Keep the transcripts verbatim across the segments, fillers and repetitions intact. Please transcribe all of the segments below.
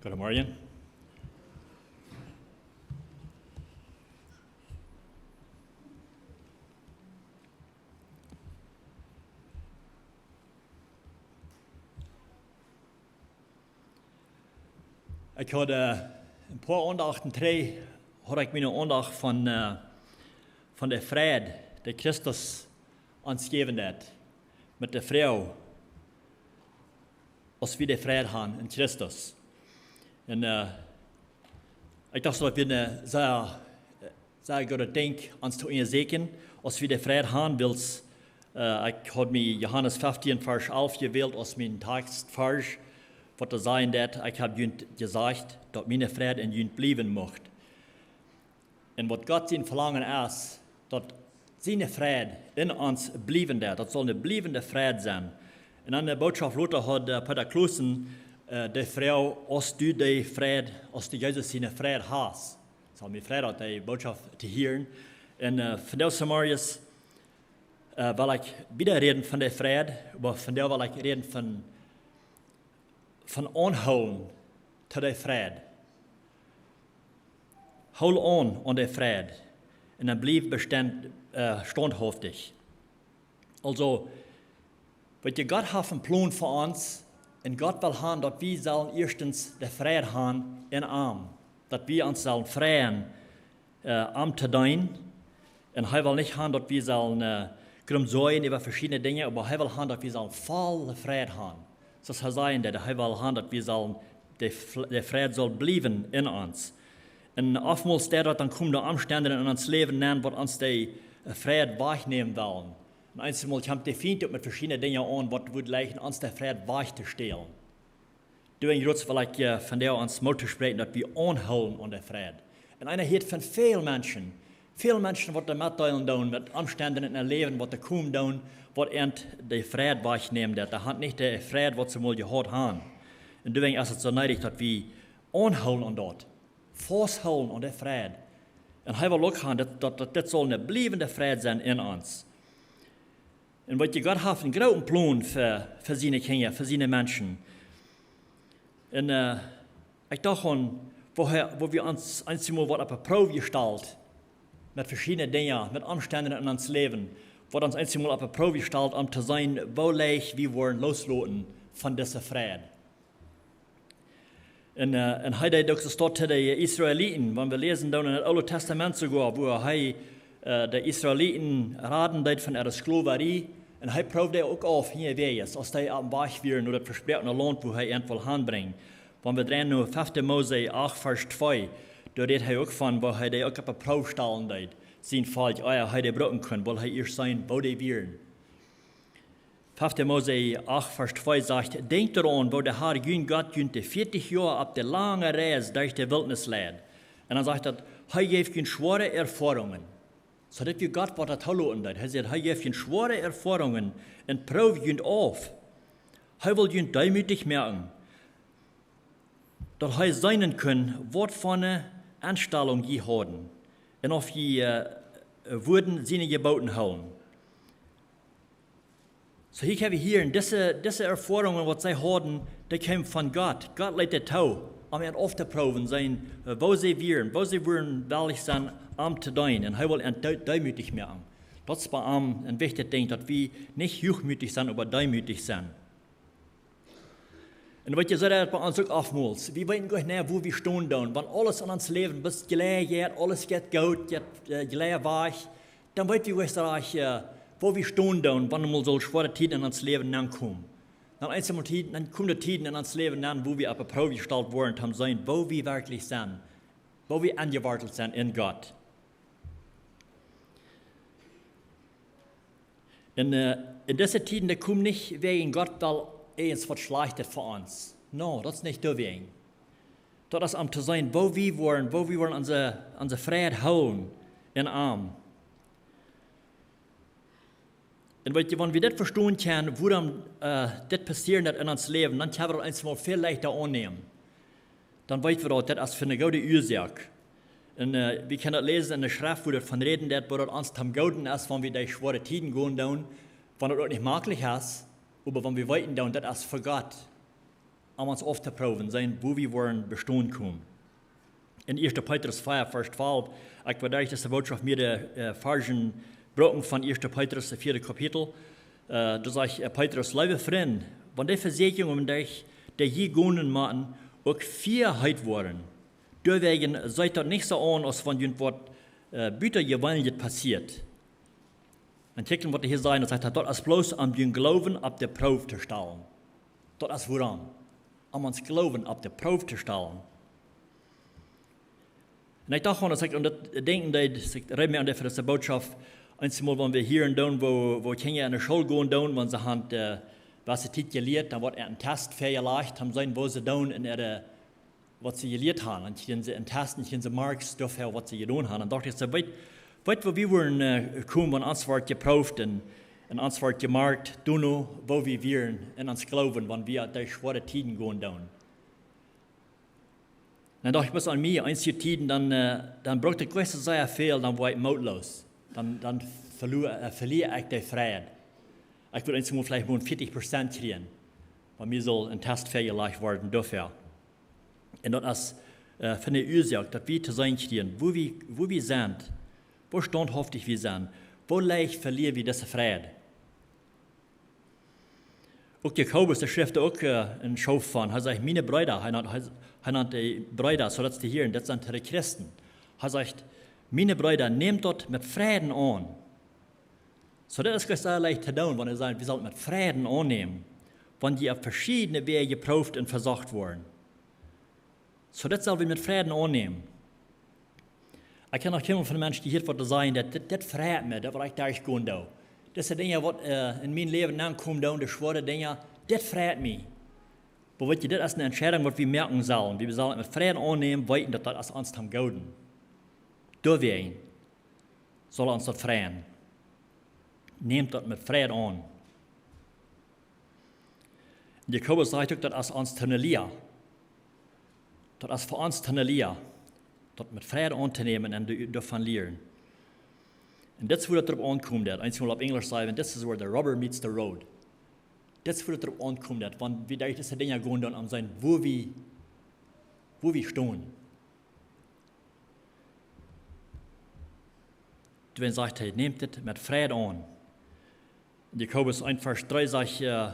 Goodemorjen. Ekj haud, äh, een poa Aundachten trigj, haud ekj miene Aundacht von, äh, von de Fräd, dee Christus ons jäwen deit, met de Froag, aus wie de Fräd han en Christus. Un, äh, ekj docht, daut wia een sea, sea goodet Dinkj, ons to unjasieekjen, aus wie de Fräd han, wiels, äh, ekj haud mie Johanes feftieen Varsch alf jewält aus mien Tekjstvarsch, waut doa sajcht daut: "Ekj hab junt jesajcht, daut miene Fräd en junt bliewen mucht." Un waut Gott sien Velangen es, daut siene Fräd en ons bliewen deit. Daut saul eene bliewende Fräd sennen. Un aun de Bootschoft lota haud, äh, Peter Klussen, äh, de Froag, aus du de Fräd, aus du Jesus siene Fräd hast. Saul mie Fräd, de Bootschoft to hieren. Un, äh, vondoag zemorjes, äh, well ekj wada räden von de Fräd, oba vondoag well ekj räden von, von aunhoolen to de Fräd. Hool aun aun de Fräd, un dan bliew bestemmt, äh, staunthauftich. Aulsoo, weet jie, Gott haft een Plon fa ons, un Gott well han, daut wie sellen ieeschtens de Fräd han en am. Daut wie ons sellen freien, äh, am to deenen. Un hee well nich han, daut wie sellen, äh, grumsoajen äwa veschiedne Dinja, oba hee well han, daut wie sellen volle Fräd han. Soo aus hee säd, daut hee well han, daut wie sellen, de Fl-, de Fräd saul bliewen en ons. Un oftmols deit daut, dan komen de Omstend en ons Läwen nenn, waut ons de, äh, Fräd wajchnämen wellen. Un eenjemol kjemt de Fient uk met veschiedne Dinja aun, waut woat jleichen ons de Fräd wajch to stälen. Doawäajen jrod well ekj, äh, vondoag ons Moot toospräakjen, daut wie aunhoolen aun de Fräd. Un eena hieet von väl Menschen, väl Menschen, waut doa metdeelen doonen met Omstend en äa Läwen, waut doa komen doonen, waut an de Fräd wajchnämen deit. Dee han nich de Fräd, waut see mol jehaut han. Un doawäajen es et soo needich, daut wie aunhoolen aun daut. Fausthoolen aun de Fräd. Un hee well uk han, daut, daut, daut dit saul eene bliewende Fräd sennen en ons. Un weet jie, Gott haft een grooten Plon fa, fa siene Kjinja, fa siene Menschen. Un, äh, ekj docht aun, woo hee, woo wie ons eenjemol woaren opp de Proow jestalt, met veschiedne Dinja, met Omstend en ons Läwen, woaren ons eenjemol opp de Proow jestalt, om to seenen, woo leicht wie woaren lossloten von dise Fräd. Un, äh, un hee deed uk soo to de Israeliten, wan wie läsen dan en daut Oole Tastament soogoa, woo hee, äh, de Israeliten raden deed von äare Sklowarie. Un hee proowd dee uk auf hia wea, aus dee oppem Wajch wieren no daut vespräakjene Launt, wua hee an wull hanbrinjen. Wan wie dreien no fefte Mose acht, Varsch twee, doa rät hee uk von, woo hee dee uk opp de Proow stalen deed. Sien Volkj, ea hee dee brucken kunn, wull hee ieescht seenen, woo dee wieren. Fefte Mose acht, Varsch twee sajcht: "Denkjt doaraun, woo de Herr, jun Gott, junt de vieetich Joa opp de lange Reis derch de Wiltnis leid." Un dan sajcht daut: "Hee jeef junt schwoare Erfoarungen." Soo daut jie Gott waut daut toloten deed. Hee sajcht, hee jeef junt schwoare Erfoarungen un proowd junt auf. Hee wull junt deemootich moaken, daut hee seenen kunn, waut fa eene Enstalunk jie hauden, un auf jie, äh, wudden siene Jebooten hoolen. Soo hia kjenn wie hia, dise, dise Erfoarungen, waut see hauden, dee kjeemen von Gott. Gott leet dee too, om an auftoproowen, seenen, äh, woo see wieren, woo see wudden wellich sennen, am to deenen. Un hee wull an dee-, deemootich moaken. Daut es bie am een wichtjet Dinkj, daut wie nich huachmootich sennen, oba deemootich sennen. Un weet jie, soo daut bie ons uk oftmols. Wie weeten goanich, wua wie stonen doonen. Wan aules en ons Läwen bloos jlikj jeit, aules jeit goot, jeit, äh, jlikj wajch, dan weet wie goanich, äh, wua wie stonen doonen, wan mol soone schwoare Tieden en ons Läwen aunkomen. Dan eenjemol Tieden, dan komen de Tieden en ons Läwen aun, wua wie opp de Proow jestalt woaren, om to seenen, wua wie werkjlich sent, wua wie aunjewortelt sent en Gott. Un, äh, en dise Tieden, dee komen nich wäajen Gott well irjent waut Schlajchtet fa ons. No, daut es nich doawäajen. Daut es om to seenen, wua wie woaren, wua wie woaren onse, onse Frieheit hoolen en am. Un weet jie, wan wie dit vestonen kjennen, wuarom, äh, dit passieren deit en ons Läwen, dan kjenn wie daut eenjemol väl leichta aunnämen. Dan weet wie daut, daut es fa eene goode Uasoak. Un, äh, wie kjennen daut läsen en de Schreft, wua daut von räden deit, woo daut ons tom Gooden es, wan wie derch schwoare Tieden gonen doonen, wan daut uk nich maklich es, oba wan wie weeten doonen, daut es von Gott. om ons auftoproowen, seenen, woo wie woaren bestonen komen. En 1. Petrus 4, Vers 12, ekj wudd derch dise Botschaft mea de, äh, Versen brucken von 1. Petrus, de vieede Kapitel. Äh, doa sajcht, äh, Petrus: Leewe Frind, wan de Vesieekjungen, derch dee jie gonen motten, uk fia heet woaren, doawäajen seet daut nich soo aun, aus wan junt waut, äh, butajeweenlichet passieet. Un kjikj, waut hee hia sajcht, daut sajcht, daut es bloos om jun Gloowen opp de Proow to stalen. Daut es wuarom. Om ons Gloowen opp de Proow to stalen. Un ekj docht, aus ekj aun daut denkjen deed, aus ekj räd mea aun dise Botschaft, eenjemol, wan wie hieren doonen, woo, woo Kjinja enne School gonen doonen, wan see haben, äh, waut see Tiet jelieet, dan woat een Test väajelajcht, om seenen, woo see doonen en äare, waut see jelieet haben. Dan kjrieen see een Test, dan kjrieen see Marks doafäa, waut see jedonen haben. Dan docht ekj soo, weet, weet, woo wie woaren, äh, komen, wan ons woat jeprooft un, un ons woat jemoakt, doano, woo wie wieren en ons Gloowen, wan wie derch schwoare Tieden gonen doonen. Dan docht ekj, must aun mie, eenje Tieden, dan, äh, dan brukt ekj bloos sea väl, dan woa ekj mootloos. Dan, dan veloa, äh, velia ekj de Freid. Ekj wudd eenjemol veleicht mau 40 Prozent kjrieen, wan mie sull een Test väajelajcht woaren doafäa. Un daut es, äh, von de Uasoak, daut wie to seenen kjrieen, woo wie, woo wie sent, woo staunthauftich wie sent, woo leicht velia wie dise Freid. Uk Jakobus, dee schrift uk, äh, een Schoof von. Hee sajcht: Miene Breeda, hee nant, hee, hee nant dee Breeda, soo daut dee hieren, daut sent de Christen. Hee sajcht: Miene Breeda, nämt daut met Freiden aun. Soo, daut es sea leicht to doonen, wan hee sajcht, wie sellen met Freiden aunnämen, wan dee opp veschiedne Wäaj jeprooft un vesocht woaren. Soo, daut sell wie met Freiden aunnämen. Ekj hab noch kjeenmol von een Mensch jehieet, waut to sajen, daut, dit, dit freit mie, daut waut ekj derchgonen doo. Dise Dinja, waut, äh, en mien Läwen aunkomen doonen, de schwoare Dinja, dit freit mie. Oba weet jie, dit es eene Entscheidunk, waut wie moaken sellen. Wie sellen met Freiden aunnämen, weeten, daut daut es ons toom Gooden. Doawäajen saul ons daut freien. Nämt daut met Freid aun. Jakobus sajcht uk, daut es ons to eene Lia. Daut es fa ons to eene Lia, daut met Freid auntonämen un doa-, doavon lieren. Un dit es, wua daut doaropp aunkomt, daut, eenjemol opp Enjlisch sajen, this is where the rubber meets the road. Dit es, wua daut doaropp aunkomt, daut, wan wie derch dise Dinja gonen, dan om seenen, wua wie, wua wie stonen. Doawäajen sajcht hee, nämt dit met Freid aun. En Jakobus eent Varsch dree sajcht, äh,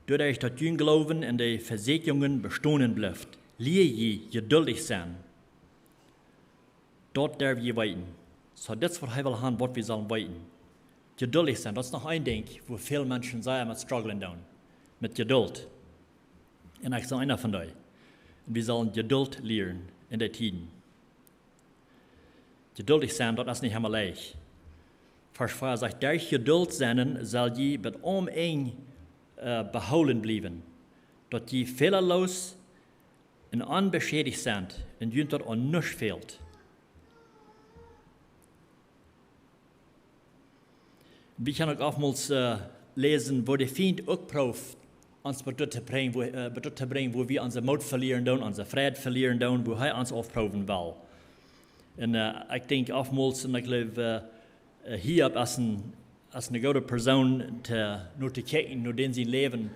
doaderch daut jun Gloowen en de Vesäakjungen bestonen blift, lia jie jeduldich sennen. Daut derw jie weeten. Soo, daut es waut hee well haben, waut wie sellen weeten. Jeduldich sennen, daut es noch een Dinkj, wua väl Menschen sea met strugglen doonen. Met Jeduld. Un ekj sie eena von dee. Un wie sellen Jeduld lieren en de Tieden. Jeduldich sennen, daut es nich emma leicht. Varsch vea sajcht, derch Jeduld sennen sell jie bat aum Enj, äh, behoolen bliewen, daut jie fälaloos un onbeschädicht sent un junt daut aun nuscht fält. Wie kjennen uk oftmols, äh, läsen, woo de Fient uk proowt, ons bat doa to brinjen, woo, äh, bat doa to brinjen, woo wie onsen Moot velieren doonen, onsen Fräd velieren doonen, woo hee ons aufproowen well. Un, äh, ekj denkj oftmols, un ekj jleew, äh, äh, Hiob es een, es eene goode Persoon to, no to kjikjen, no dän sien Läwen,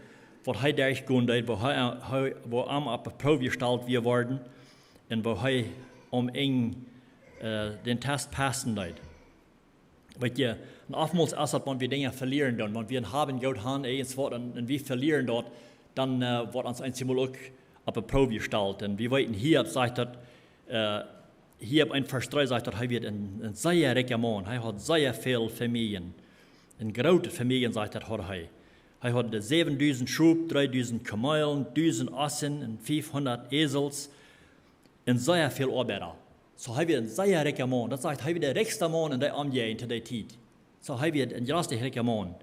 waut hee derchgonen deed, woo hee, hee, woo am opp de Proow jestalt wia worden, un woo hee aum Enj, äh, dän Test passen deed. Weet jie, un oftmols es daut, wan wie Dinja velieren doonen, wan wie een Hab un Goot haben, irjentwaut, un, un wie velieren daut, dan, äh, woat ons eenjemol uk opp de Proow jestalt. Un wie weeten, Hiob sajcht daut, äh, Hiob eent Varsch dree sajcht daut, hee wia een, een sea rikja Maun. Hee haud sea väl Famielje. Eene groote Famielje, sajcht daut, haud hee. Hee haud säwendusent Schop, dreedusent Kameelen, dusent Ossen un fiefhundat Äsels. Un sea väl Oabeida. Soo, hee wia een sea rikja Maun. Daut sajcht, hee wia de rikjsta Maun en de Omjäajent to dee Tiet. Soo, hee wia een jrasich rikja Maun.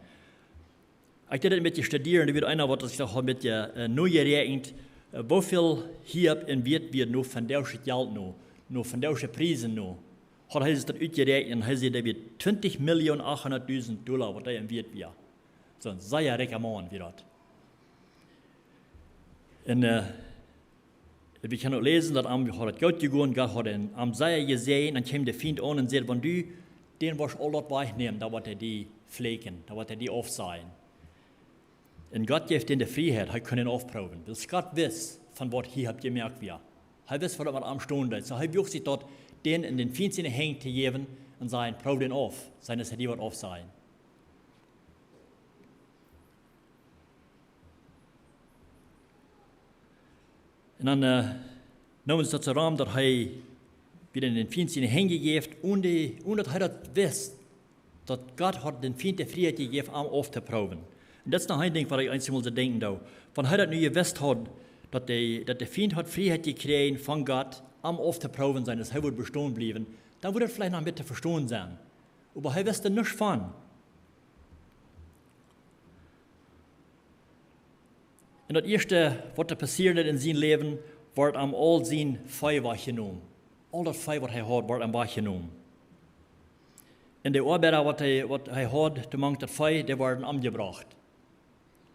Ekj deed daut een bät studieren, doa wia eena, waut sikj daut haud een bät, äh, nojeräakjent, äh, woo väl Hiob en wieet wia no vondoagsche Jelt no, no vondoagsche Priesen no. Haud hee sikj daut utjeräakjent un hee säd, daut wia twintich Millionen achthundatdusent Dolla, waut hee en wieet wia. Soo een sea rikja Maun wia daut. Un, äh, wie kjennen uk läsen, daut am haud daut goot jegonen, Gott haud am sea jesäajent, dan kjeem de Fient aun un säd, wan du dän woascht aul daut wajchnämen, dan woat hee die fläakjen, dan woat hee die aufsajen. Un Gott jeef dän de Frieheit, hee kunn dän aufproowen. Wiels Gott wist, von waut hee haud jemoakt wia. Hee wist, waut met am stonen deed. Soo hee wuag sikj daut, dän en dän Fient siene Henj to jäwen un säd: "Proow dän auf, sennen see die waut aufsajen." Un dan, äh, neem ons daut soo rom, daut hee wia en dän Fient siene Henj jejäft, un dee, un daut hee daut wist, daut Gott haud dän Fient de Frieheit jejäft, am auftoproowen. Un daut es noch een Dinkj, waut ekj eensjemol soo denkjen doo. Wan hee daut nu jewist haud, daut de, daut de Fient haud Frieheit jekjräajen von Gott, am auftoproowen, sennen see wudd bestonen bliewen, dan wudd daut veleicht noch een bät to vestonen sennen. Oba hee wist doa nuscht von. Un daut ieeschte, waut doa passieren deed en sien Läwen, wort am aul sien Vee wajchjenomen. Aul daut Vee, waut hee haud, wort am wajchjenomen. Un de Oabeida, waut hee, waut hee haud, doa mank daut Vee, dee worden omjebrocht.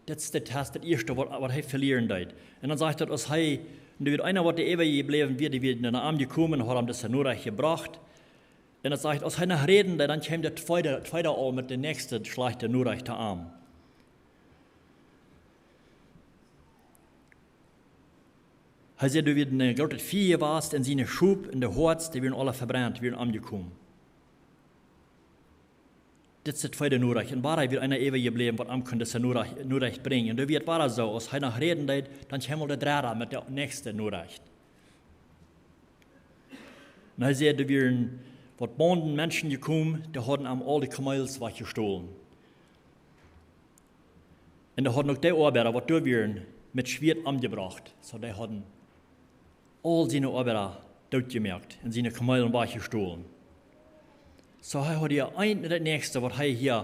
Daut es de Test, daut ieeschte, waut, waut hee velieren deed. Un dan sajcht daut, aus hee, nu wia eena, waut doa äwajebläwen wia, dee wia no am jekomen, haud am dise Norecht jebrocht. Un daut sajcht, aus hee noch räden deed, dan kjeem de tweede, tweede aul met de näakjste schlajchte Norecht to am. Hee säd, doa wia een grootet Fia jewast un siene Schop un de Hoads, dee wieren aule vebrent, wieren omjekomen. Dit es de tweede Norecht. Un wada wia eena äwajebläwen, waut am kunn dise Norecht, Norecht brinjen. Un doa wia daut wada soo, aus hee noch räden deed, dan kjeem aul de dredde met de näakjste Norecht. Un hee säd, doa wieren waut Baunden Menschen jekomen, dee hauden am aul de Kameels wajchjestolen. Un dee hauden uk de Oabeida, waut doa wieren, met Schwieet omjebrocht. Soo, dee hauden aul siene Oabeida dootjemoakt un siene Kameelen wajchjestolen. Soo, hee haud hia eent no daut näakjste, waut hee hia,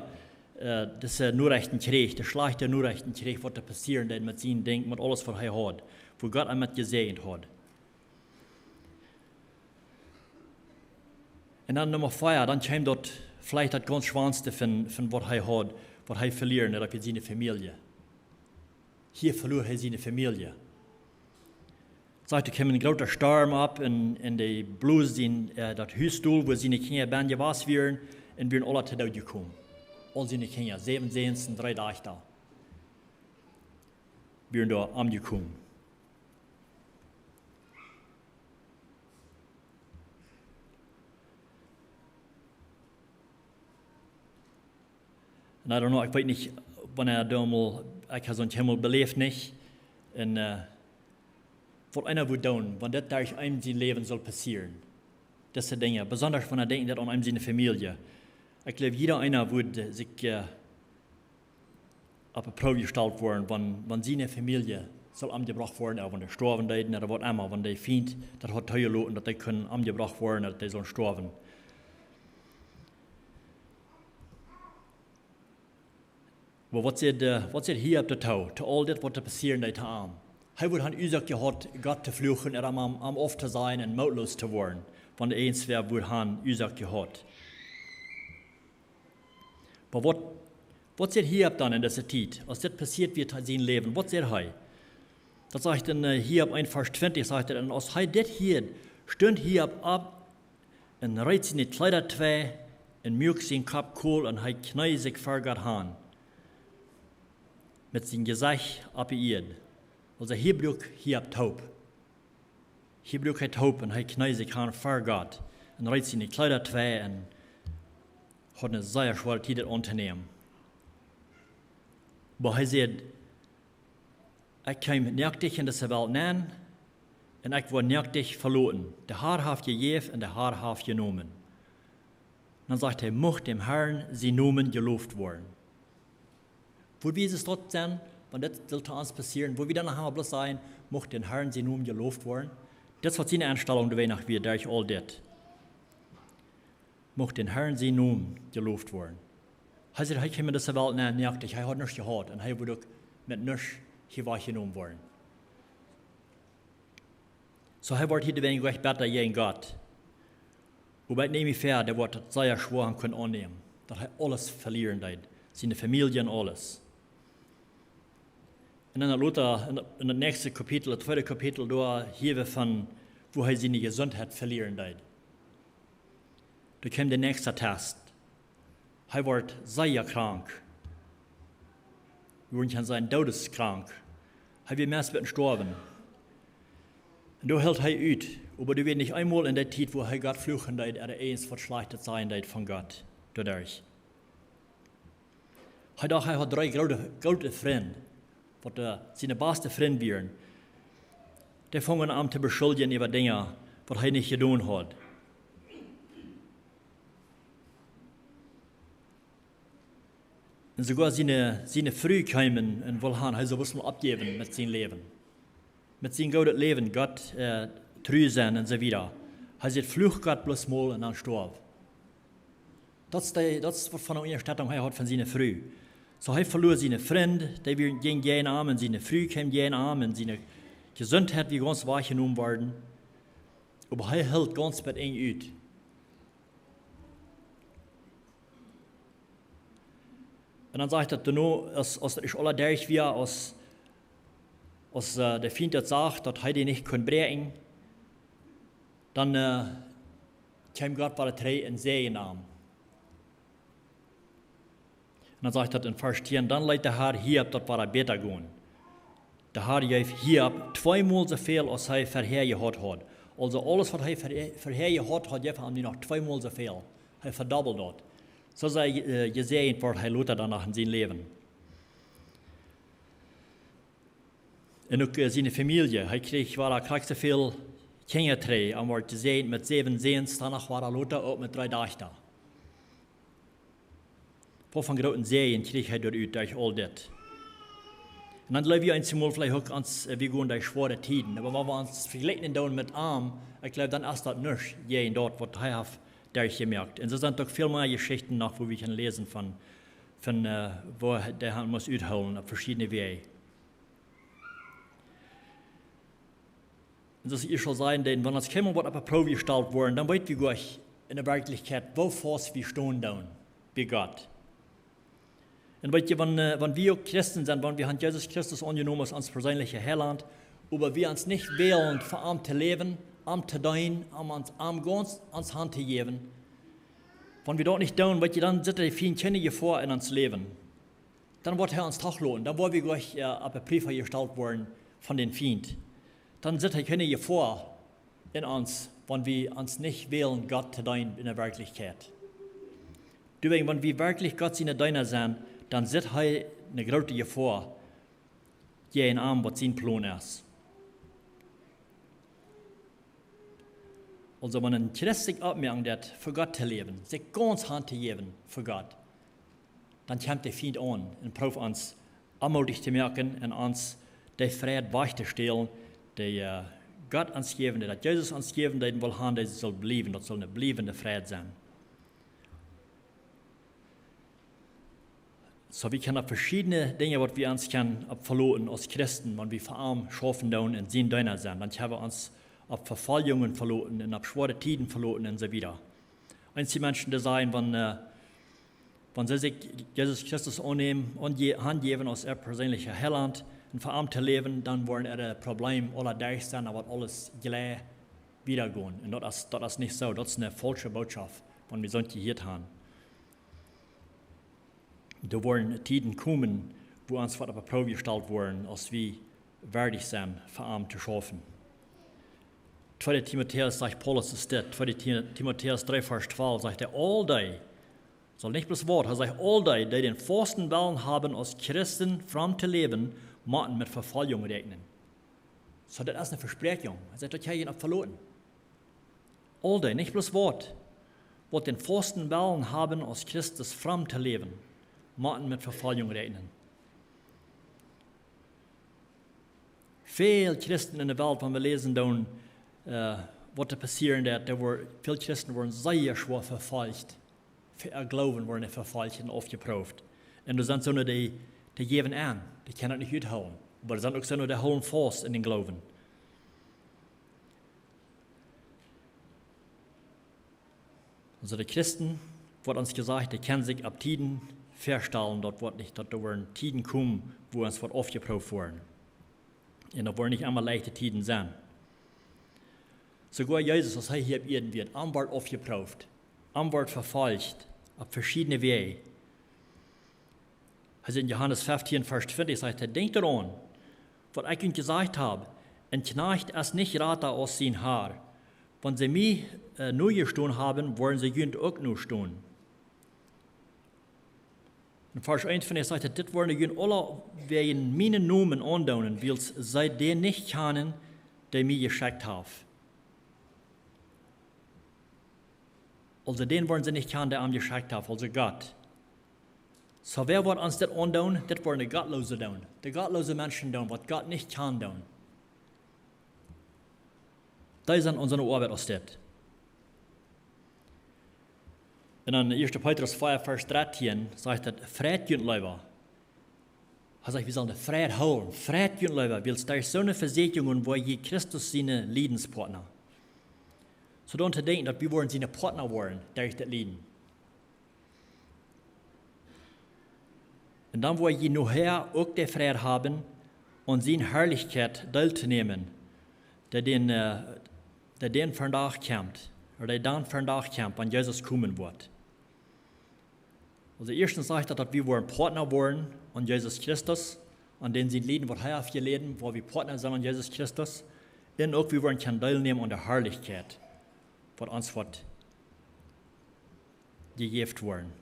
äh, dise Norechten kjrieech, de schlajchte Norechten kjrieech, waut doa passieren deed met sien Dinkj, met aules, waut hee haud, wua Gott am met jesäajent haud. Un dan Numma vea, dan kjeem daut, veleicht daut gaunz schwoaste von, von waut hee haud, waut hee velieren deed, daut wia siene Famielje. Hia veloa hee siene Famielje. Sajcht, doa kjeem een groota Storm opp un, un dee bloos sien, äh, daut Hus dol, wua siene Kjinja bennen jewast wieren, un wieren aule to Doot jekomen. Aul siene Kjinja, säwen Säns un dree Dajchta, wieren doa omjekomen. Un I don't know, ekj weet nich, wanea daut mol, ekj hab soont kjeenmol beläft, nich? Un, äh, waut eena wudd doonen, wan dit derch eenem sien Läwen sull passieren. Dise Dinja, besonda wan eena denkjt daut aun eenem siene Famielje. Ekj jleew, jieda eena wudd, äh, sikj, äh, opp de Proow jestalt woaren, wan, wan siene Famielje sull omjebrocht woaren, ooda wan dee stoawen deeden, ooda waut emma, wan de Fient daut haud toojeloten, daut dee kunnen omjebrocht woaren, daut dee sullen stoawen. Oba waut sajcht, äh, waut sajcht Hiob doatoo, to aul dit, waut doa passieren deed to am? Hee wudd han Uasoak jehaut, Gott to fluchen, ooda am, am, am auftosajen un mootloos to woaren, wan irjentwäa wudd han Uasoak jehaut. Oba waut, waut sajcht Hiob dan en dise Tiet, aus dit passieet wia en sien Läwen? Waut sajcht hee? Daut sajcht en, äh, Hiob eent Varsch twintich, sajcht et: "Un aus hee dit hieed, stunt Hiob opp un reet siene Kjleeda twei un muak sien Kopp kolt un hee kjneed sikj ver Gott han, met sien Jesecht opp de Ieed." Aulsoo hia bruak Hiob Hopninj. Hia bruak hee Hopninj un hee kjneed sikj han ver Gott un reet siene Kjleeda twei un haud eene sea schwoare Tiet, dit auntonämen. Oba hee sajcht: "Ekj kjeem noakt en dise Welt nenn un ekj woa noakt veloten. De Har haft jejäft un de Har haft jenomen." Dan sajcht hee: "Mucht däm Harn sien Nomen jeloft woaren." Woo wie es daut dan, wan dit sull to ons passieren, woo wie dan noch bloos sajen: "Mucht däm Harn sien Nomen jeloft woaren"? Daut es waut siene Enstalunk doawäajen noch wia, derch aul dit. "Mucht däm Harn sien Nomen jeloft woaren." Hee sajcht, hee kjeem en dise Welt nenn noakt, hee haud nuscht jehaut un hee wudd uk met nuscht hia wajchjenomen woaren. Soo, hee wort hia doawäajen rajcht betta jäajen Gott. Oba ekj näm mie väa, dee wort daut sea schwoa han kunnen aunnämen, daut hee aules velieren deed, siene Famielje un aules. Un dan lota, en, en daut näakjste Kapitel, daut tweede Kapitel, doa hia wie von, woo hee siene Jesuntheit velieren deed. Doa kjeem de näakjste Test. Hee wort sea krank. Wie wudden kjennen sajen, doodeskrank. Hee wia meist bie daut Stoawen. Un doa hilt hee ut. Oba doa wia nich eemol en dee Tiet, wua hee Gott fluchen deed, ooda irjent waut Schlajchtet sajen deed von Gott. Doaderch. Hee docht, hee haud dree groote, groote Frind, waut, äh, siene baste Frind wieren. Dee fungen aun am to beschuldjen äwa Dinja, waut hee nich jedonen haud. Un soogoa siene, siene Fru kjeem un wull han, hee sull bloos mol oppjäwen met sien Läwen. Met sien goodet Läwen, Gott, äh, tru sennen un soo wieda. Hee säd, fluch Gott bloos mol un dan stoaw. Daut es dee, daut es waut von eene Unjastettunk hee haud von siene Fru. Soo hee veloa siene Frind, dee wia, jinkj jäajen am, un siene Fru kjeem jäajen am, un siene Jesuntheit wia gaunz wajchjenomen worden. Oba hee hilt gaunz bie daut Enj ut. Un dan sajcht daut doano, aus, aus daut aules derch wia, aus, aus, äh, de Fient daut sach, daut hee dee nich kunn bräakjen, dan, äh, kjeem Gott wada trigj un säajend am. Un dan sajcht daut en Varsch tieen, dan leet de Har Hiob daut wada bäta gonen. De Har jeef Hiob tweemol soo väl aus hee verhäa jehaut haud. Aulsoo aules waut hee ver-, verhäa jehaut haud, jeef hee am nu noch tweemol soo väl. Hee vedobbeld daut. Soo sea, äh, jesäajent wort hee lota dan noch en sien Läwen. Un uk, äh, siene Famielje. Hee kjrieech wada krakjt soo väl Kjinja trigj. Hee wort jesäajent met säwen Säns, dan noch wada lota uk met dree Dajchta. Waut von grooten Säajen kjrieech hee doa ut derch aul dit? Un dan jleew wie eenjemol veleicht uk ons, äh, wie gonen derch schwoare Tieden. Oba wan wie ons vejlikjen doonen met am, ekj jleew, dan es daut nuscht jäajen daut, waut hee haft derchjemoakt. Un doa sent uk väl mea Jeschichten noch, wua wie kjennen läsen von, von, äh, woo hee, dee haud must uthoolen opp veschiedne Wäaj. Un soo aus ekj saul sajen, dan, wan ons kjeenmol woat opp de Proow jestalt woaren, dan weet wie goanich en de Werkjlichkjeit, woo faust wie stonen doonen bie Gott. Un weet jie, wan, äh, wan wie uk Christen sent, wan wie han Jesus Christus aunjenomen aus ons perseenelja Heilaunt, oba wie ons nich wellen, fa am to läwen, am to deenen, am ons, am gaunz ons han to jäwen, wan wie daut nich doonen, weet jie, dan sitt de Fient kjeene Jefoa en ons Läwen. Dan woat hee ons toch loten. Dan woa wie goanich, äh, opp de Proow jestalt woaren von dän Fient. Dan sitt hee kjeene Jefoa en ons, wan wie ons nich wellen, Gott to deenen en de Werkjlichkjeit. Doawäajen, wan wie werkjlich Gott siene Deena sent, dan sitt hee eene groote Jefoa jäajen am, waut sien Plon es. Aulsoo, wan een Christ sikj oppmoakt, fa Gott to läwen, sikj gaunz han to jäwen fa Gott, dan kjemt de Fient aun un prooft ons onmootich to moaken un ons de Fräd wajch to stälen, dee, äh, Gott ons jäwen deed, daut Jesus ons jäwen deed, un well han, daut sull bliewen, daut sull eene bliewende Fräd sennen. Soo, wie kjennen opp veschiedne Dinja, waut wie ons kjennen opp veloten aus Christen, wan wie fa am schaufen doonen un sien Deena sent. Dan kjenn wie ons opp Vefoljungen veloten un opp schwoare Tieden veloten un soo wieda. Eenje Menschen, dee sajen, wan, äh, wan see sikj Jesus Christus aunnämen un je-, hanjäwen aus äa perseenelja Heilaunt un fa am to läwen, dan woaren äare Probleme aula derch sennen, dan woat aules jlikj wieda gonen. Un daut es, daut es nich soo. Daut es eene faulsche Bootschoft, wan wie soont jehieet han. Doa woaren Tieden komen, wua ons woat opp de Proow jestalt woaren, aus wie wieedich sent, fa am to schaufen. Tweede Timotäus sajcht Paulus es dit, tweede Ti-, Timotäus dree Varsch twalf sajcht hee, aul dee, saul nich bloos Wort, hee sajcht, aul dee, dee dän fausten Wellen haben, aus Christen fromm to läwen, motten met Vefoljung räakjnen. Soo, daut es eene Vespräakjunk. Hee sajcht, daut kjenn jie opp veloten. Aul dee, nich bloos Wort, waut dän fausten Wellen haben, aus Christen fromm to läwen, motten met Vefoljung räakjnen. Väl Christen en de Welt, wan wie läsen doonen, äh, waut doa passieren deed, doa woaren, väl Christen woaren sea schwoa vefolcht. Fa äa Gloowen woaren dee vefolcht un aufjeprooft. Un doa sent soone, dee, dee jäwen aun, dee kjennen daut nich uthoolen. Oba doa sent uk soone, dee hoolen faust en dän Gloowen. Aulsoo de Christen, woat ons jesajcht, dee kjennen sikj opp Tieden väastalen, daut woat nich, daut doa woaren Tieden komen, wua ons woat aufjeprooft woaren. Un daut woaren nich emma leichte Tieden sennen. Soogoa Jesus, aus hee hia opp Ieed wia, am wort aufjeprooft, am wort vefolcht, opp veschiedne Wäaj. Hee sajcht en Johanes feftieen, Varsch twintich, sajcht hee: "Denkjt doaraun, waut ekj junt jesajcht hab: Een Kjnajcht es nich jrata aus sien Har. Wan see mie, äh, nojestonen haben, woaren see junt uk nostonen." En Varsch eenuntwintich sajcht hee: "Dit woaren junt aula wäajen mienen Nomen aundoonen, wiels see dän nich kjanen, dee mie jeschekjt haft." Aulsoo dän woaren see nich kjanen, dee am jeschekjt haft, aulsoo Gott. Soo, wäa woat ons dit aundoonen? Dit woaren de Gottloose doonen. De gottloose Menschen doonen, waut Gott nich kjanen doonen. Dee sent onse Oabeit aus dit. En dan ieeschte Petrus vea, Varsch dartieen, sajcht hee: "Freit junt leewa." Hee sajcht, wie sellen de Freid hoolen. "Freit junt leewa, wiels derch soone Vesieekjungen woa jie Christus siene Liedenspartna." Soo, dan to denkjen, daut wie woaren siene Partna woaren derch daut Lieden. Un dan woa jie nohäa uk de Freid haben, aun siene Harlichkjeit deeltonämen, dee dän, äh, dee dän vondoag kjemt, ooda dee dan vondoag kjemt, wan Jesus komen woat. Aulsoo ieeschtens sajcht daut, daut wie woaren Partna woaren aun Jesus Christus, aun dän sien Lieden, waut hee haft jeläden, woa wie Partna sennen aun Jesus Christus. Un uk wie woaren kjennen deelnämen aun de Harlichkjeit, waut ons woat jejäft woaren,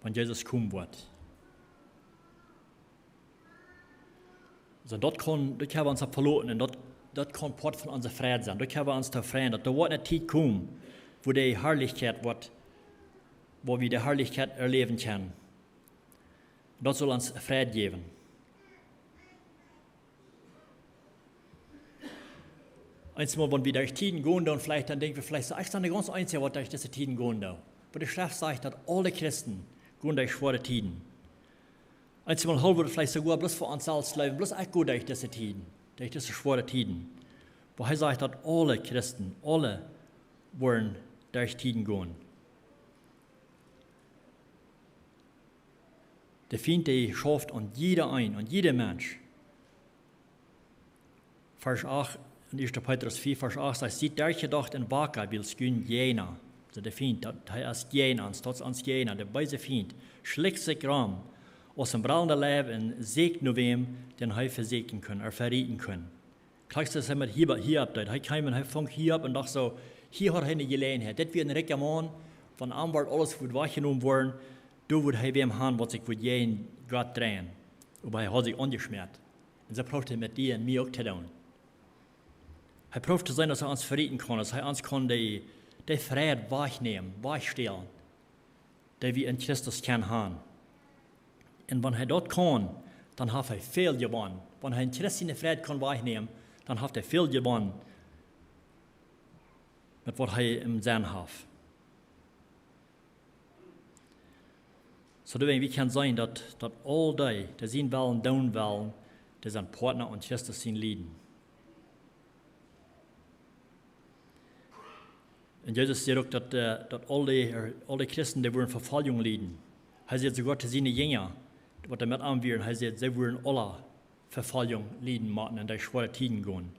wan Jesus komen woat. Soo, daut kaun, daut kjenn wie ons opp veloten un daut, daut kaun Poat von onse Freid sennen. Daut kjenn wie ons doaropp freien, daut doa woat eene Tiet komen, wua de Harlichkjeit woat, wua wie de Harlichkjeit erläwen kjennen. Daut saul ons Freid jäwen. Eenjemol, wan wie derch Tieden gonen, dan veleicht, dan denkj wie veleicht soo: "Ekj sie de gaunz eensja, waut derch dise Tieden gonen deit." Oba de Schreft sajcht, daut aule Christen gonen derch schwoare Tieden. Eenjemol hoolen wie veleicht soogoa bloos fa ons selfst läwen, bloos ekj go derch dise Tieden, derch dise schwoare Tieden. Oba hee sajcht, daut aule Christen, aule woaren derch Tieden gonen. De Fient, dee schauft aun jieda een, aun jieda Mensch. Varsch acht, en ieeschte Petrus vea, Varsch acht sajcht: "Siet derchjedocht un waka, wiels jun Jäajna", soo de Fient, daut hee es jäajen ons, daut es ons Jäajna, de beese Fient, schlikjt sikj rom aus een brellenda Leiw un sieekjt no wäm, dän hee vesieekjen kaun, ooda verieten kaun. Krakjt soo aus hee met Hiob, Hiob deed. Hee kjeem un hee funk Hiob un docht soo: "Hia haft hee eene Jeläajenheit. Dit wia een rikja Maun, von am woat aules wajchjenomen woaren, doa woat hee wäm haben, waut sikj woat jäajen Gott dreien." Oba hee haud sikj aunjeschmäat. Un soo proowt hee met die un mie uk to doonen. Hee proowt to seenen, daut hee ons verieten kaun, daut hee ons kaun de, de Freid wajchnämen, wajchstälen, dee wie en Christus kjennen haben. Un wan hee daut kaun, dan haft hee väl jewonnen. Wan hee en Christ siene Freid kaun wajchnämen, dan haft hee väl jewonnen met waut hee em Senn haft. Soo, doawäajen, wie kjennen seenen, daut, daut aul dee, dee sienen Wellen doonen wellen, dee sent Partna aun Christus sien Lieden. Un Jesus sajcht uk, daut, äh, daut aul dee, aul dee Christen, dee woaren Vefoljunk lieden. Hee sajcht soogoa to siene Jinja, waut doa met am wieren, hee sajcht, see woaren aule Vefoljunk lieden motten un derch schwoare Tieden gonen.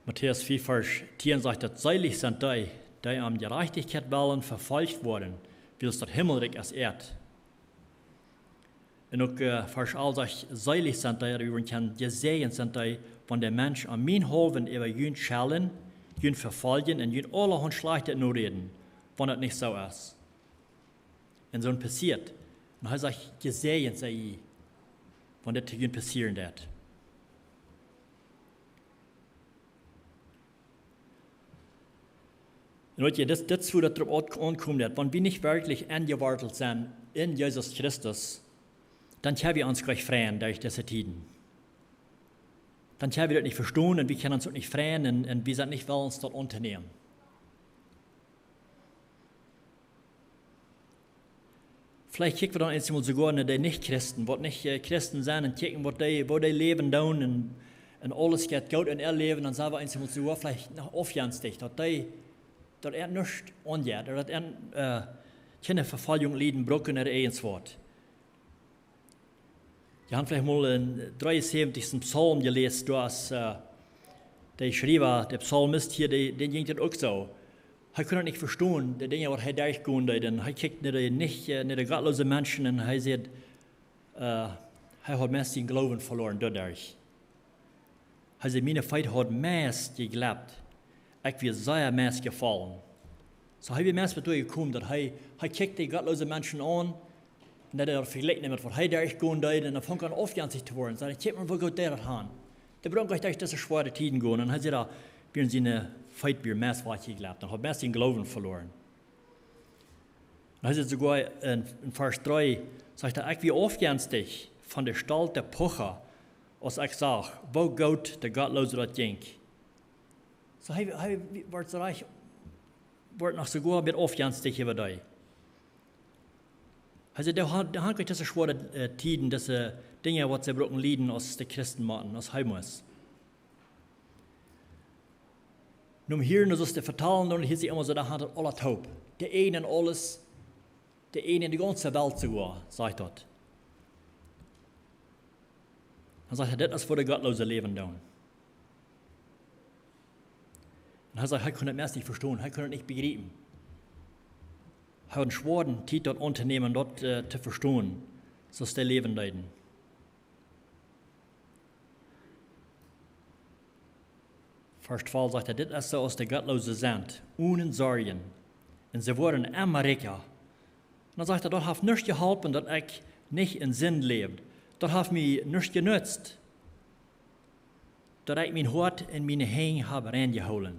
Matäus vea, Varsch tieen sajcht daut: "Seelich sent dee, dee om Jerajchtichkjeit wellen vefolcht woaren, wiels daut Himmelrikj es äa." Un uk, äh, Varsch alf sajcht: "Seelich sent dee", wie woaren kjennen, jesäajent sent dee, "wan de Menschen om mienhaulwen äwa junt schellen, junt vefoljen un junt aulahaunt Schlajchtet noräden, wan daut nich soo es." Un soo passieet. Un hee sajcht: "Jesäajent sent jie, wan dit to junt passieren deit." Un weet jie, dit, dit es wua daut doaropp aun-, aunkomen deit. Wan wie nich werkjlich enjewortelt sent en Jesus Christus, dan kjenn wie ons nich freien derch dise Tieden. Dan kjenn wie daut nich vestonen un wie kjennen ons uk nich freien un, un wie sent nich wellens daut auntonämen. Veleicht kjikj wie dan eemol soogoa no dee Nich-Christen, waut nich, äh, Christen sent, un kjikjen, waut dee, woo dee läwen doonen, un, un aules jeit goot en äa Läwen, dan sent wie eemol soogoa veleicht noch aufjenstich, daut dee, daut an nuscht aunjeit, ooda daut an, äh, kjeene Vefoljunk lieden brucken ooda irjent waut. Jie haben veleicht mol dän dreeunsäwentichsten Psalm jeläst, doa es, äh, de Schriewa, de Psalmist hia, dee, dän jinkj daut uk soo. Hee kunn daut nich vestonen, de Dinja waut hee derchgonen deed. Un hee kjikjt no de nich, äh, no de gottloose Menschen un hee säd, äh, hee haud meist sienen Gloowen veloaren doaderch. Hee säd, miene Feet hauden meist jekjlept. Ekj wia sea meist jefollen. Soo hee wia meist bat doa jekomen, daut hee, hee kjikjt de gottloose Menschen aun, un daut hee daut vejlikjt met waut hee derchgonen deed, un dan funk hee aun aufjenstich to woaren. Säd hee, kjikj mol, woo goot dee daut haud. Dee brukt nich derch dise schwoare Tieden gonen. Un hee säd, daut wieren siene Feet wia meist wajchjeklept. Un haud meist sienen Gloowen veloaren. Un hee sajcht soogoa en, en Varsch dree, sajcht hee, ekj wia aufjenstich von de stolte Pocha, aus ekj sach, woo goot de Gottloose daut jinkj. Soo hee, hee wort soo rajcht, wort noch soogoa met aufjenstich äwa dee. Hee säd, dee haud, dee haud nich dise schwoare, äh, Tieden, dise Dinja, waut see bruckten lieden, aus de Christen motten, aus hee must. Nu hia, nu soo aus dee vetalen, dan hia see emma soo, dee haud daut aula toop. De Eden aules, de Eden de gaunze Welt soogoa, sajcht daut. Dan sajcht hee, dit es woo de Gottloose läwen doonen. Un hee sajcht, hee kunn daut meist nich vestonen, hee kunn daut nich bejriepen. Hee haud eene schwoare Tiet daut auntonämen, daut, äh, to vestonen, soo aus dee läwen deeden. Varsch twalf sajcht hee, dit es soo aus de Gottloose sent, onen Sorjen. Un see woaren emma rikja. Un dan sajcht hee, daut haft nuscht jeholpen, daut ekj nich en Sind läwd. Daut haft mie nuscht jenutzt, daut ekj mien Hoat un miene Henj hab rein jehoolen.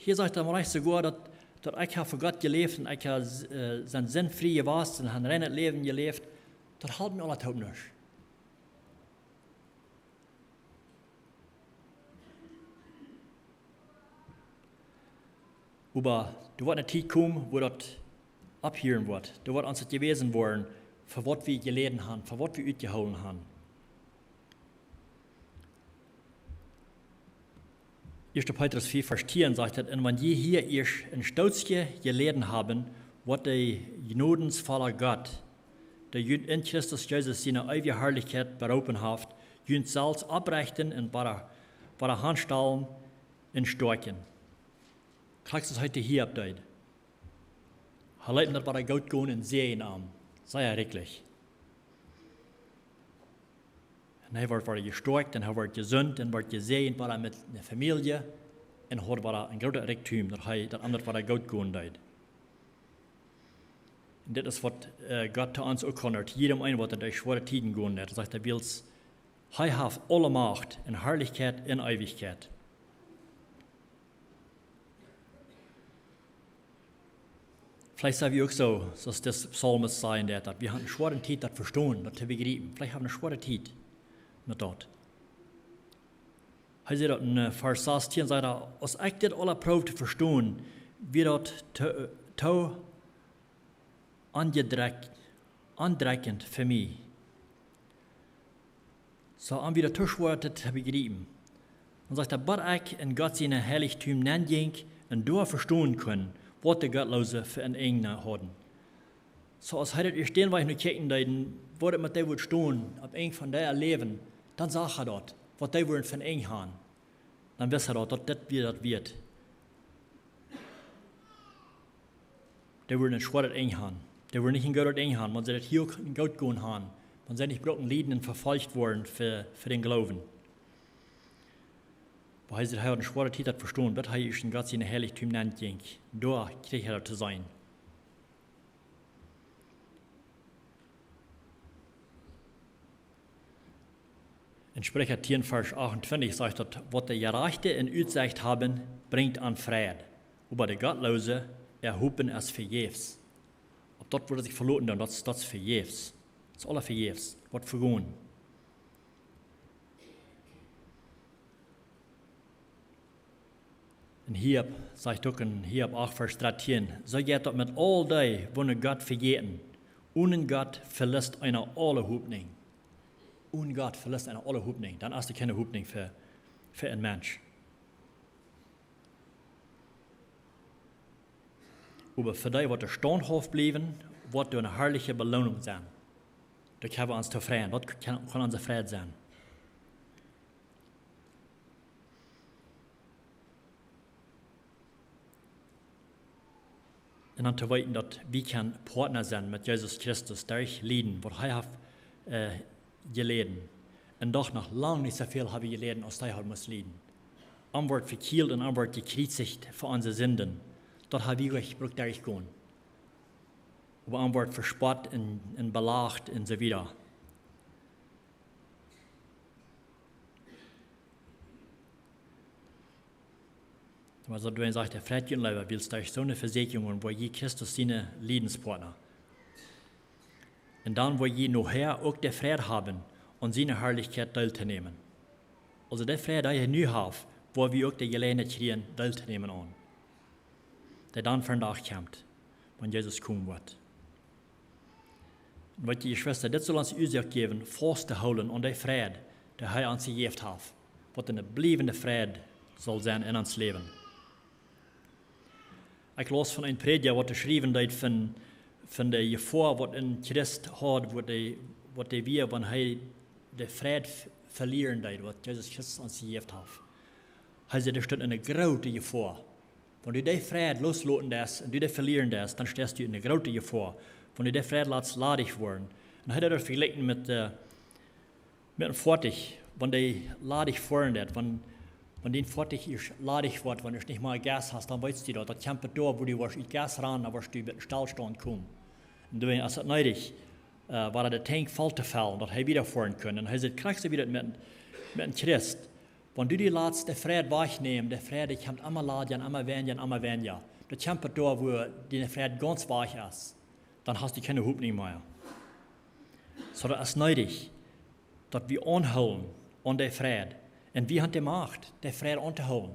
Hia sajcht hee mau rajcht soogoa, daut, daut ekj hab fa Gott jeläft un ekj hab, äh, sie sindfrie jewast un hab een reinet Läwen jeläft. Daut halpt mie aula toop nuscht. Oba doa woat eene Tiet komen, wua daut opphieren woat. Doa woat ons daut jewäsen woaren, fa waut wie jeläden haben, fa waut wie utjehoolen haben. Ieeschte Petrus vea, Varsch tieen sajcht et, un wan jie hia ieescht een Stootje jeläden haben, woat de jnodensvolla Gott, dee junt en Christus Jesus siene eewje Harlichkjeit beroopen haft, junt selfst opprechten un wada, wada hanstalen un stoakjen. Krakjt soo aus hee daut hia opp deed. Hee leet daut wada goot gonen un säajend am. Sea rikjlich. Un hee wort wada jestoakjt un hee wort jesunt un wort jesäajent wada met eene Famielje un haud wada een grootet Rikjdom, daut hee daut aundre wada goot gonen deed. Un dit es waut, äh, Gott to ons uk kaun, daut jieda eena waut derch schwoare Tieden gonen deit. Hee sajcht, hee wiels, hee haft aule Macht un Harlichkjeit un Eewichkjeit. Veleicht sent wie uk soo, soo aus de Psalmist säd, daut, daut wie haben eene schwoare Tiet daut vestonen, daut to bejriepen. Veleicht haben wie eene schwoare Tiet met daut. Hee sajcht daut en, äh, Varsch sastieen, sajcht hee, aus ekj dit aula proowd to vestonen, wia daut too, too aundrekj-, aundrekjent fa mie. Soo, om wada to schwoa daut to bejriepen. Dan sajcht hee, bat ekj en Gott sien Heilichdom nenjinkj un doa vestonen kunn, waut de Gottloose fa een Enj hauden. Soo aus hee daut ieescht dän Wajch no kjikjen deed, woo daut met dee wudd stonen, opp Enj von äa Läwen, dan sach hee daut, waut dee wudden fa een Enj haben. Dan wist hee daut, daut dit wia daut wieet. Dee wudden een schwoaret Enj haben. Dee wudden nich een goodet Enj haben, wan see daut hia uk goot gonen haben. Wan see nich bruckten lieden un vefolcht woaren fa, fa dän Gloowen. Oba hee sajcht, hee haud eene schwoare Tiet daut vestonen, bat hee ieescht en Gott sien Heilichdom nenjinkj. Doa kjrieech hee daut to seenen. En Spricha tieen, Varsch achtuntwintich sajcht daut, waut de Jerajchte en Utsecht haben, brinjt an Fräd, oba de Gottloose äa Hopen es vejäfs. Opp daut, woo see sikj veloten doonen, daut es, daut es vejäfs. Daut es aula vejäfs. Woat vegonen. En Hiob sajcht uk en Hiob acht, Varsch dartieen, soo jeit daut met aul dee, waut no Gott vejäten. Onen Gott veliest eena aule Hopninj. Onen Gott veliest eena aule Hopninj. Dan es doa kjeene Hopninj fa, fa een Mensch. Oba fa dee, waut doa staunthauft bliewen, woat doa eene harliche Beloonunk sennen. Doa kjenn wie ons tofräd, daut kaun, kaun onse Freid sennen. Un dan to weeten, daut wie kjennen Partner sennen met Jesus Christus derch Lieden, waut hee haft, äh, jeläden. Un doch noch lang nich soo väl haben jeläden, aus hee haud must lieden. Am wort vekjielt un am wort jekjriezicht fa onse Sinden. Daut haben wie uk brukt derchgonen. Oba am wort vespott un, un belacht un soo wieda. Oba soo, doa sajcht hee: Freit junt leewa, wiels derch soone Vesieekjungen woa jie Christus siene Liedenspartner. Un dan woa jie nohäa uk de Freid haben, aun siene Harlichkjeit deeltonämen. Aulsoo de Freid, dee hee nu haft, woa wie uk de Jeläajenheit kjrieen, deeltonämen aun, dee dan vondoag kjemt, wan Jesus komen woat. Un weet jie, Jeschwista, dit saul ons Uasoak jäwen, faust to hoolen aun dee Freid, dee hee ons jejäft haft, waut eene bliewende Freid saul sennen en ons Läwen. Ekj laus von een Prädja, waut hee schriewen deed von, von de Jefoa, waut een Christ haud, waut dee, waut dee wia, wan hee de Freid v-, velieren deed, waut Jesus Christus ons jejäft haft. Hee säd, doa stunt eene groote Jefoa. Wan du dee Freid loosloten deist un du dee velieren deist, dan steist du en eene groote Jefoa. Wan du dee Freid latst ladich woaren. Un hee haud daut vejlikjt met, äh, met een Foatich, wan dee ladich foaren deit, wan, wan dien Foatich ieescht ladich woat, wan du nich mea Gas hast, dan weetst du daut. Daut kjemt doa, wua du woascht ut Gas rannen, dan woascht du bie een Stellstand komen. Un dan es daut needich, äh, wada de Tank voll to fellen, daut hee wieda foaren kaun. Un hee säd, krakjt soo wia daut met, met een Christ. Wan du dee latst de Freid wajchnemen, de Freid, dee kjemt emma ladja un emma weinja un emma weinja. Daut kjemt doa, wua diene Freid gaunz wajch es. Dan hast du kjeene Hopninj mea. Soo, daut es needich, daut wie aunhoolen aun dee Freid. Un wie haben de Macht, dee Freid auntohoolen.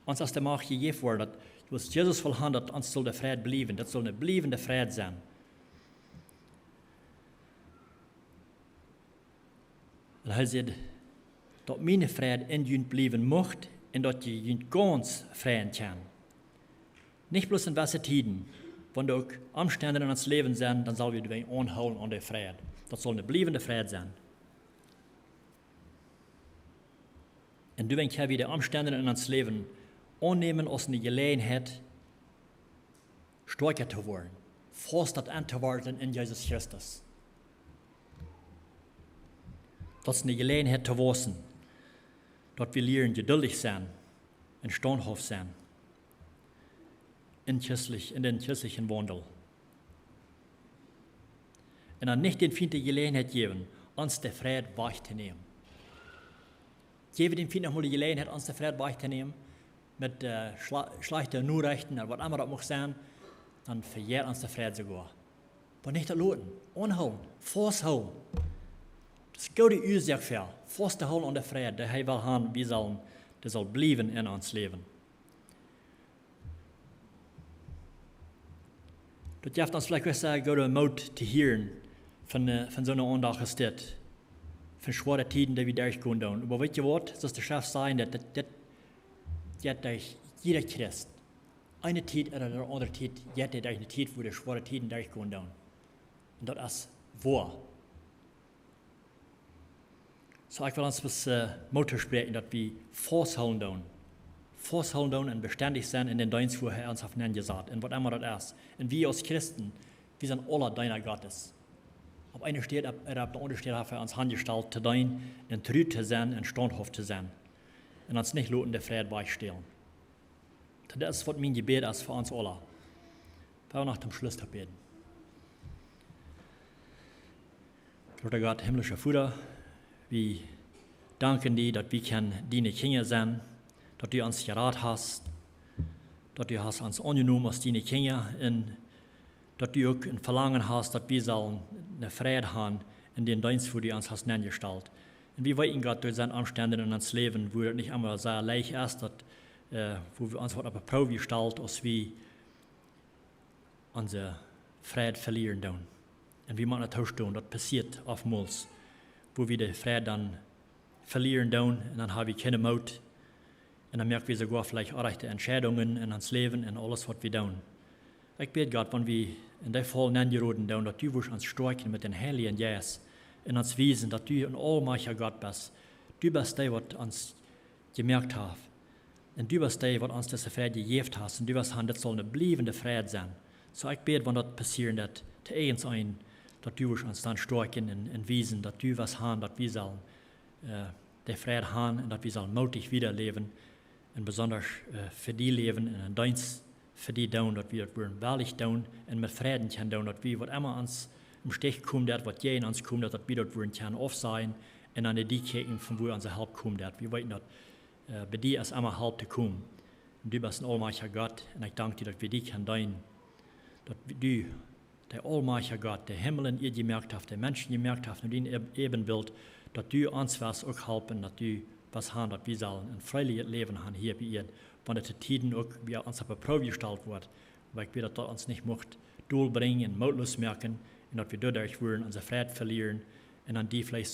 Ons es de Macht jejäft worden, daut, daut Jesus well haben, daut ons saul de Freid bliewen. Daut saul eene bliewende Freid sennen. Un hee säd, daut miene Freid en junt bliewen mucht un daut jie junt gaunz freien kjennen. Nich bloos en jewesse Tieden, wan doa uk Omstend en ons Läwen sent, dan sell wie doawäajen aunhoolen aun de Freid. Daut saul eene bliewende Freid sennen. Un doawäajen kjenn wie de Omstend en ons Läwen aunnämen aus eene Jeläajenheit, stoakja to woaren, fausta auntohoolen en Jesus Christus. Daut es eene Jeläajenheit to waussen, daut wie lieren jeduldich sennen un staunthauft sennen en christlich, en dän christlichen Waundel. Un dan nich dän Fient de Jeläajenheit jäwen, ons de Freid wajchtonämen. Jäw dän Fient noch mol de Jeläajenheit, ons de Freid wajchtonämen, met, äh, schla-, schlajchte Norechten ooda waut emma daut mucht sennen, dan vejeit ons de Freid soogoa. Oba nich daut loten, aunhoolen, fausthoolen. Daut es goode Uasoak fa, faust to hoolen aun de Freid, dee hee well haben, wie sellen, dee saul bliewen en ons Läwen. Daut jeft ons veleicht uk sea gooden Moot to hieren von, äh, von soone Aundacht aus dit. Von schwoare Tieden, dee wie derchgonen doonen. Oba weet jie waut? Soo aus de Schreft sajcht, daut, daut, daut jeit derch jieda Christ. Eene Tiet ooda eene aundre Tiet, jeit derch eene Tiet, wua dee schwoare Tieden derchgonen doonen. Un daut es woa. Soo, ekj well ons bloos, äh, Moot toospräakjen, daut wie fausthoolen doonen. Fausthoolen doonen un bestendich sennen en dän Deenst, wua hee ons haft nenjesat. Un waut emma daut es. Un wie aus Christen, wie sent aula Deena Gottes. Opp eene Städ ooda opp de aundre Städ haft hee ons hanjestalt to deenen un tru to sennen un staunthauft to sennen. Un ons nich loten de Freid wajchstälen. Daut es waut mien Jebäd es fa ons aula. Wie wellen noch toom Schluss bäden. Groota Gott, himmlischa Voda, wie danken die, daut wie kjennen diene Kjinja sennen, daut du ons jerat hast, daut du hast ons aunjenomen aus diene Kjinja un daut du uk een Velangen hast, daut wie sellen eene Freid haben en dän Deenst, wua du ons hast nenjestalt. Un wie weeten, Gott, doa sent Omstend en ons Läwen, wua daut nich emma soo leicht es, daut, äh, wua wie ons woat opp de Proow jestalt, aus wie onse Freid velieren doonen. Un wie motten daut toostonen, daut passieet oftmols, wua wie de Freid dan velieren doonen un dan hab wie kjeenen Moot. Un dan moak wie soogoa veleicht orrajchte Entscheidungen en ons Läwen un aules, waut wie doonen. Ekj bäd, Gott, wan wie en dee Faul nenjeroden doonen, daut du wurscht ons stoakjen met dän Heiljen Jeist un ons wiesen, daut du een aulmajchtja Gott best. Du best dee, waut ons jemoakt haft. Un du best dee, waut ons dise Freid jejäft hast, un du west han, dit saul ne bliewende Freid sennen. Soo ekj bäd, wan daut passieren deit, to irjent een, daut du wurscht ons dan stoakjen un, un wiesen, daut du west han, daut wie sellen de Freid han un daut wie sellen mootich wieda läwen un besondasch fa die läwen un een Deenst fa die doonen, daut wie daut wudden wellich doonen un met Freiden kjennen doonen, daut wie waut emma ons em Stich komen deit, waut jäajen ons komen deit, daut wie daut wudden kjennen aufsajen un aun die kjikjen, von wua onse Help komen deit. Wie weeten daut bie die es emma Help to komen. Un du best een aulmajchtja Gott un ekj dank die, daut wie die kjennen deenen, daut du, de aulmajchtja Gott, dee Himmel un Ieed jemoakt haft, de Menschen jemoakt haft no dien Äbenbilt, daut du ons west uk halpen, daut du west han, daut wie sellen een freelichet Läwen han hia opp Ieed, wan daut to Tieden uk bie ons opp de Proow jestalt woat. Oba ekj bäd, daut daut ons nich mucht dol brinjen un mootloos moaken un daut wie doaderch wudden onse Freid velieren un aun die veleicht